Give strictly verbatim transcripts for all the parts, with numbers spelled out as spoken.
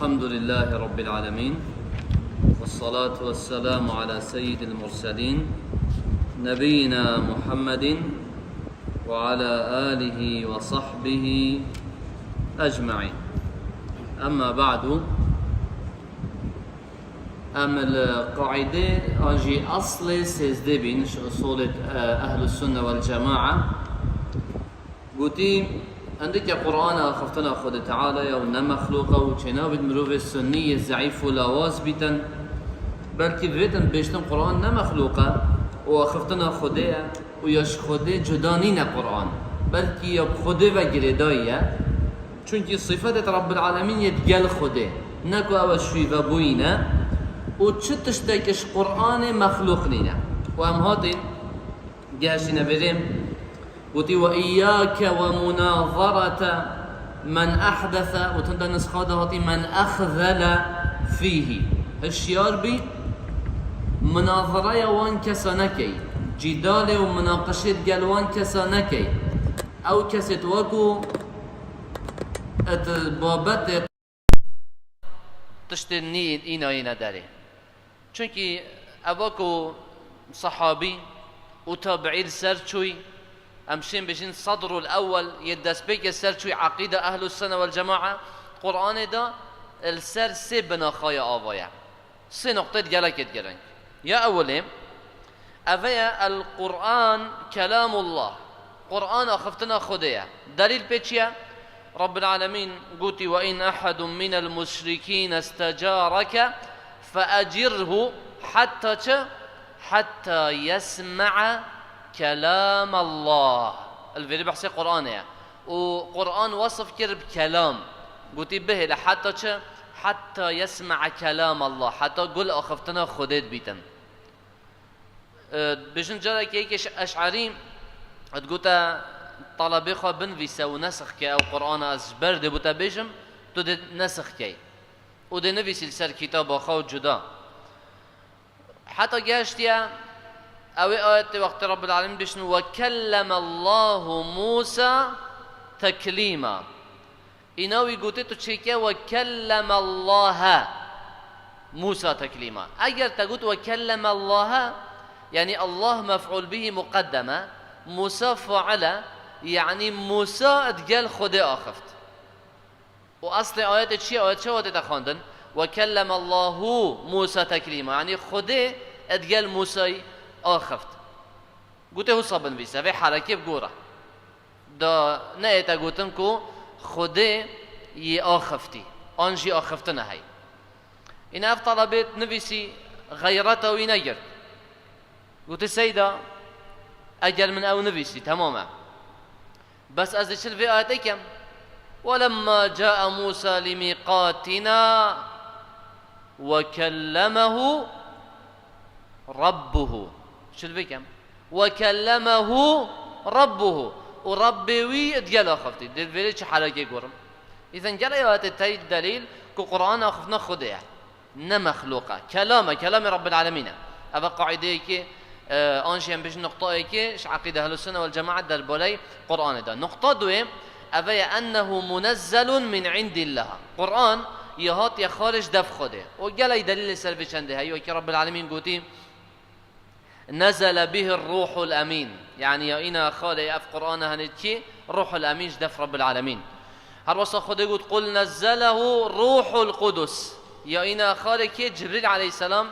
الحمد لله رب العالمين، والصلاة والسلام على سيد المرسلين، نبينا محمد وعلى آله وصحبه أجمعين. أما بعد، em li qaîdê an jî eslê sêzdê bîn, ji usulê, e, Ehlus Sunne vel Cemaa. Gotî, hindike Qur'an axiftina Xwedê Teala ya û ne mexlûq e û çênabît mirovê sunnî yê zeîf û lawaz bîtin. Belkî vêtin bêjtin Qur'an ne mexlûq e û axiftina Xwedê ye û ya ji Xwedê cuda nîne Qur'an. Belkî ya bi Xwedê ve girêdayî ye. Çunkî sifetê Rabbil Alemîn yê digel Xwedê. Ne ku ew e şûyvebûyî ne û çi tiştek ji Qur'anê mexlûq nîne. Û em hatîn gehiştîne vêrê. Gotî, "Ve iyyake ve munazarete men ehdese", û tunda nisxa de hatî, "men exzele fîhî". Hişyar bî, munazaraya wan kesa nekey. Cîdalê û munaqişê digel wan kesa nekey. Ew kesê tu wekû et babetê tiştê nî-, înayîne derê. Çunkî ev wekû sehabî û tabiî li ser çûy, em şên bêjin sedrul ewwel yê destpêkê ser çûy eqîda Ehlus Sunne vel Cemaa, Qur'anê de li ser sê binaxaya ava ye. Sê noqtê gelekê girîng. Ya ewilê, ev e, el Qur'an kelamullah. Qur'an axiftina Xwedê ye. Delîl pê çi ye? Rabbil Alemîn gotî, "Ve in ehedun minel muşrikîne istecareke fe ecirhu hetta çi? Hetta yesme'a kelamallah." Li vêrê behsê Qur'anê ye. Û Qur'an wesf kir bi kelam. Gotî, "Bihêle heta çi? Heta yesme'a kelamallah." Heta gul axiftina Xwedê dibîtin. E, dibêjin carekê yekê ji Eş'erî digote talebê xwe binivîse û nesix ke ew Qur'ana ez ji ber dê bo te bêjim, tu dê nesix key. Û dê nivîsî li ser kitaba xwe û cuda. Heta gehiştiye, ew ê ayetê wextê Rabbil Alemîn bêjin, "Ve kellemallahu Musa teklîma." Îna wî gotê tu çêke, "Ve kellemallâhe Musa teklîma." Eger te got, "Ve kellemallâhe", yanî Allah mef'ul bihî muqeddem e, Musa fail e, yanî Musa digel Xwedê axift. Û eslê ayetê çi ye? Ayet çawa tête xwendin? "Ve kellemallahu Musa teklîma." Yanî Xwedê digel Musayî axift. Gotê wisa binivîse, vê herekê bi gor e. Da neyête gotin ku Xwedê yê axiftî, an jî axiftine hey. Îne ev talebê nivîsî, xeyreta wî negirt. Gotî, "Seyda, eger min ew nivîsî, temam e. Bes ez ê çi li vê ayetê kem?" "Welemma ca'e Musa limîqatina ve kellemehu Rabbuhu." Çi li vê kem? "Ve kellemehu Rabbuhu." Û Rabbê wî digel axiftî. Dê vêrê çi herekê gorim? Îzen gelek ayetê tey delîl ku Qur'an axiftina Xwedê ye. Ne mexlûq e. Kelam e, kelamê Rabbil Alemîn e. Ev e qaîdeyekê, e, an jî em bêjin nuqtayekê ji eqîde Ehlus Sunne vel Cemaat derbarey Qur'anê de. Nuqta duê, ev e ennehu munezzelun min indillah. Qur'an yê hatiye xarê ji def Xwedê. Û gelek delîlê ser vê çendê heye, wekî Rabbil Alemîn gotî, "Nezele bihir ruhul emîn." Yanî ya îna xalê ev Qur'ana henê kî Ruhul Emîn ji def Rabbil Alemîn. Her wesa Xwedê got, "Qul nezzelehu Ruhul Qudus." Ya îna xalê kê Cibrîl aleyhisselam,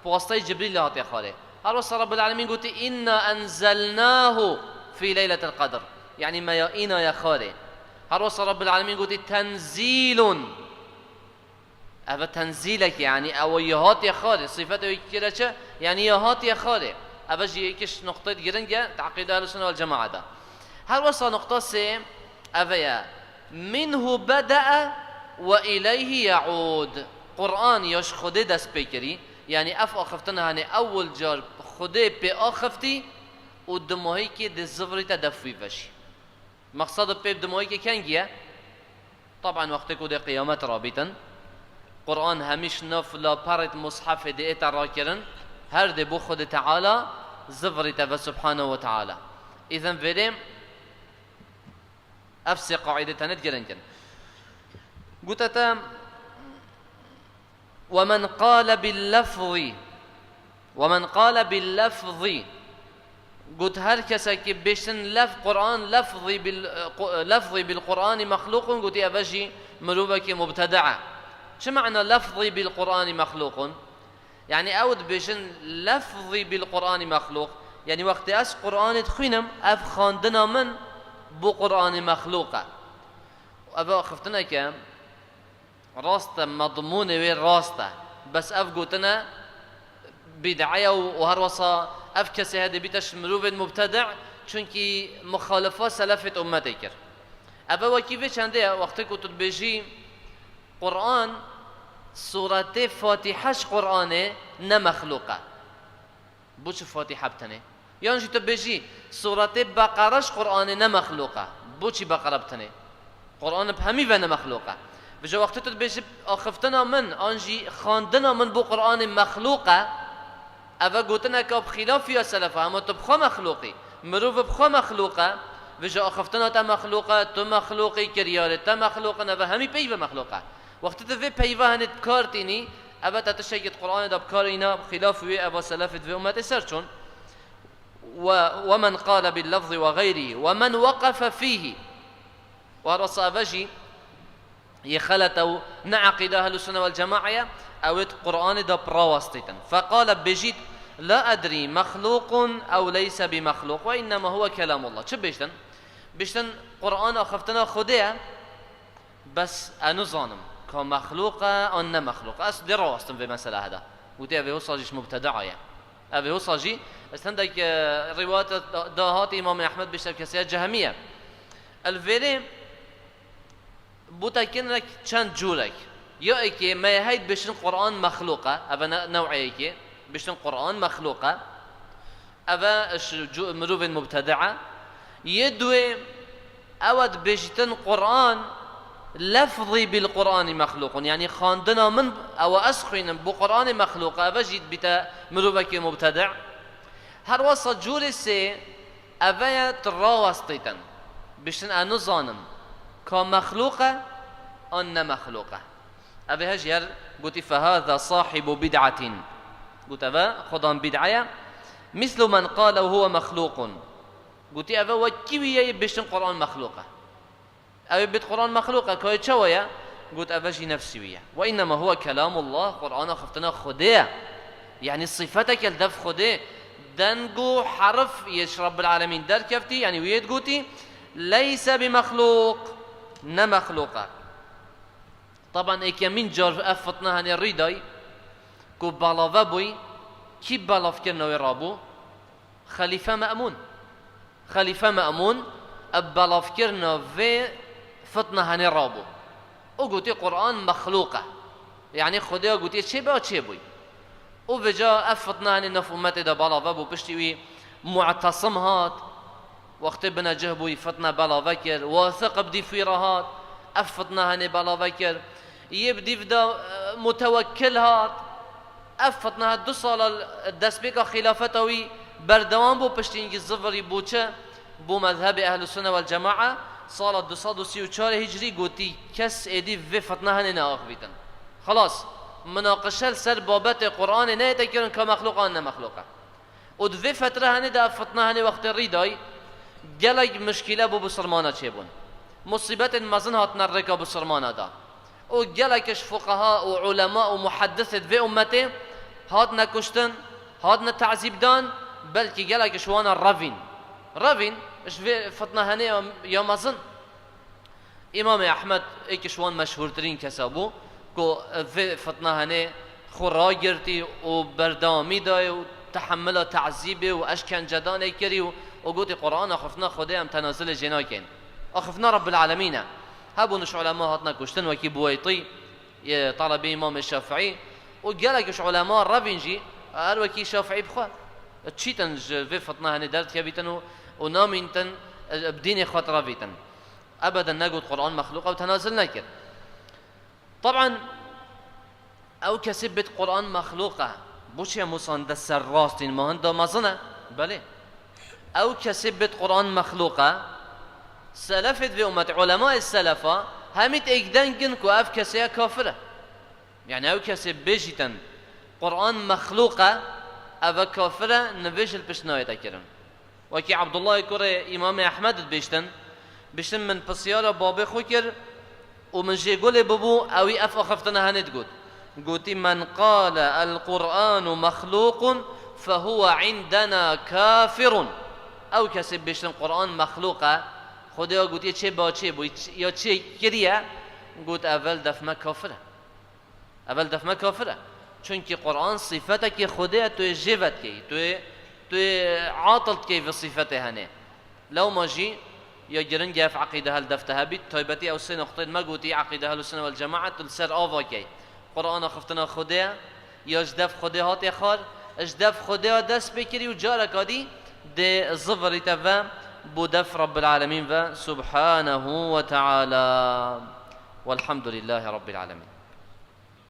bi wastayê Cibrîl hatiye xalê. Her wesa Rabbil Alemîn gotî, "Inna enzelnahu fî leyletil qedr." Yanî me ya îna ya xalê. Her wesa Rabbil Alemîn gotî, "Tenzîlun." Ev e tenzîlek, yanî ew e yê hatiye xalê. Sifetê wê kire çi? Yanî yê hatiye xalê. Ev e jî yek ji nuqteyê girîng e, di eqîda Ehlus Sunne vel Cemaat de. Her wesa nuqta sê, ev e ye. Minhu bede'e ve ileyhi ye'ûd. Qur'an ya ji Xwedê dest pê kirî. Yanî ev axiftin hanê ewil car Xwedê pê axiftî û dimahîkê dê zivirîte def wî ve jî. Mexsed pê bi dimahîkê kengî ye? Taban wextê ku dê qiyamet rabîtin, Qur'an hemîş nav laperêt mushefê dê ête rakirin, her dê bo Xwedê Teala zivirîte ve Subhanehu ve Teala. Îzen vêrê ev sê qaîde tenê digirîngin. Gote te, ومن قال باللفظ، ومن قال باللفظ، got her kesekî bêştin lef Quran lefzî bil, lefzî bil Quranî mexlûqun, gotî eve jî mirovekî mubtede e. Çi mana lefzî bil Quranî mexlûqun? Yani ew dibêjin lefzî bil Quranî mexlûq. Yani wextê ez Quranê dixwînim, ev xwendina min bo Quranê mexlûq e. Ev axiftineke rast e, medmûnê wê rast e. Bes ev gotine bîd'e ye û, û her wesa ev kesê hede bîte ji mirovên mubtedi', çunkî muxalifa selefê di ummetê kir. Ev e wekî vê çendê ye, wextê ku tu dibêjî Quran, suretê Fatiha ji Quranê ne mexlûq e. Bo çi Fatiha bi tenê? Yan jî tu bêjî, suretê Beqere ji Quranê ne mexlûq e. Bo çi Beqere bi tenê? Quran bi hemî ve ne mexlûq e. Vêca wextê tu dibêjî, axiftina min, an jî xwendina min bo Quranê mexlûq e, ev e gotineke bi xîlafî ya selef e, hema tu bi xwe mexlûq î. Mirov bi xwe mexlûq e, vêca axiftina te mexlûq e, tu mexlûq î, kiryarê te mexlûq in, ev e hemî peyv e mexlûq e. Wextê tu vê peyva henê bi kar tînî, ev e te tiştekî di Quranê de bi kar îna, bi xîlaf wê eva selefê di vê ummetê ser çûn. Ve, ve men qale bil lefzi ve xeyrî, ve men weqefe fîhî. Û her wesa ev e jî yê xelet e û ne eqîda Ehlus Sunne vel Cema'a ye, ew ê di Quranê de bi rawastîtin. Feqale, bêjît, la edrî mexlûqun ew leyse bi mexlûq ve innema huve kelamullah. Çi bêjtin? Bêjtin Quran axiftina Xwedê ye, bes ez nizanim ka mexlûq e an ne mexlûq e. Ez dê rawastim vê mesela heda. Gotî ev ê wisa jî ji mubteda ye. Ev ê wisa jî, ez hindek, e, rîwayet da, da hat Îmamê Ehmed bêjte ev kesê ye cehmî ye. El vêrê Bo tekinrek çend cûrek. Ya êkê me yê hey dibêjin Quran mexlûq e. Ev e ne-, new'ê yekê. Bêjin Quran mexlûq e. Ev e ji cû-, mirovên mubtedi' e. Yê duê ew e dibêjîtin Quran lefzî bil Quranî mexlûqun. Yanî xwendina min ew e ez xwînim bo Quranê mexlûq e. Ev e jî dibîte mirovekê mubtedi'. Her wesa cûrê sê, ev e ye tu rawestîtin. Biştin ez nizanim ka mexlûq e an ne mexlûq e. Ev ê he jî her gotî fehaza sahibu bid'atin. Got ev e xwedan bid'e ye. Mislu men qale huve mexlûqun. Gotî ev e wekî wî ye yê biştin Quran mexlûq e. Ew ê bêt Quran mexlûq e, ka yê çawa ye? Got, ev e jî nefsî wî ye. Ve innema huve kelamullah, Quran axiftina Xwedê ye. Yanî sifeteke li dev Xwedê, deng û herif yê ji Rabbil Alemîn derkeftî, yanî wî yê digotî, leyse bi mexlûq, ne mexlûq e. Taban êkemîn car ev fitne henê rî day, ku belave bûy, kî belavkirina wê rabû? Xelîfe Me'mûn. Xelîfe Me'mûn bi belavkirina vê fitne henê rabû û gotî Quran mexlûq e. Yanî Xwedê ya gotiye çêbe, çêbûy. Û vêca ev fitne henê nav ummetê de belave bû, piştî wî Mu'tesim hat, wextê binecih bû, fitne belave kir. Wathiq bi dîf wî re hat, ev fitne henê belave kir. Yê bi dîv de, e, Mutewekkil hat. Ev fitne hat du sala destpêka xîlafeta wî berdewam bû, piştî hingî zivirî bû çi? Bû mezhebê Ehlus Sunne vel Cema'a, sala du sed û sî û çar Hicrî gotî, kes êdî vê fitne henê neaxivîtin. Xelas, minaqişe li ser babetê Quranê neyête kirin ka mexlûq an ne mexlûq e. Û di vê fetre henê de ev fitne henê wextê rî day, gelek mişkîle bo bisilmana çêbûn. Musîbetên mezin hatine rêka bisilmana de. Û gelek ji fuqeha û ulema û muheddisê di vê ummetê hatine kuştin, hatine tezîbdan, belkî gelek ji wan re revîn. Revîn ji vê fitne henê ya, ya mezin. Îmamê Ehmed êk ji wan meşhûrtirîn kesa bû ku vê fitna henê xwe ragirtî û berdewamî dayê û tehemila tezîbê û eşkencedanê kirî û, û gotî, Quran axiftina Xwedê, em tenazilê jê nakin. Axiftina Rabbil Alemîn e. Hebûn ji ulema hatine kuştin, wekî Buweytî, yê talebê Îmamê Şafîî û gelek ji ulema revîn jî, her wekî Şafîî bi xwe, çîtin ji vê fitna henê derdikevîtin û, û namîntin, bi dînê xwe direvîtin. Ebeden negot Quran mexlûq e û tenazil nekir. Taban ew kesê bêt Quran mexlûq e. Bo çi em wisa hinde ser rastîn, ma hinda mezin e? Belê. Ew kesê bêt Quran mexlûq e. Selefê di vê ummet, ulemayê selefa, hemî êk deng in ku ev kesê ye kafir e. Yani ew kesê bêjîtin Quran mexlûq e, ev e kafir e, nivêj li pişt nayête kirin. Wekî Abdullahê kurê Îmamê Ehmed dibêjtin, bêjtin min pisyara babê xwe kir û min jê gulê bibû, ewî ev axiftina henê digot. Gotî, "Men qale el Qur'anu mexlûqun fehuwe indena kafirun." Ew kesê bêjtin Quran mexlûq e, Xwedê ya gotiye çê ba çê bû, ya çê kiriye, got, evel def me kafir e. Evel def me kafir e. Çunkî Quran sîfetekî Xwedê ye, tu yê jê vedikeyî, tu yê, tu yê atil dikeyî vê sîfetê henê. Lewma jî ya giring e ev eqîde hel def te hebît, taybetî ew sê noqteyên me gotî, eqîde Ehlus Sunne vel Cemaat, tu li ser ava key. Quran axiftina Xwedê ye, ya ji def Xwedê hatiye xwar, ji def Xwedê ya dest pê kirî û careka dî dê zivirîte ve bo def Rabbil Alemîn ve, Subhanehu ve Teala. Velhamdulillahî Rabbil Alemîn.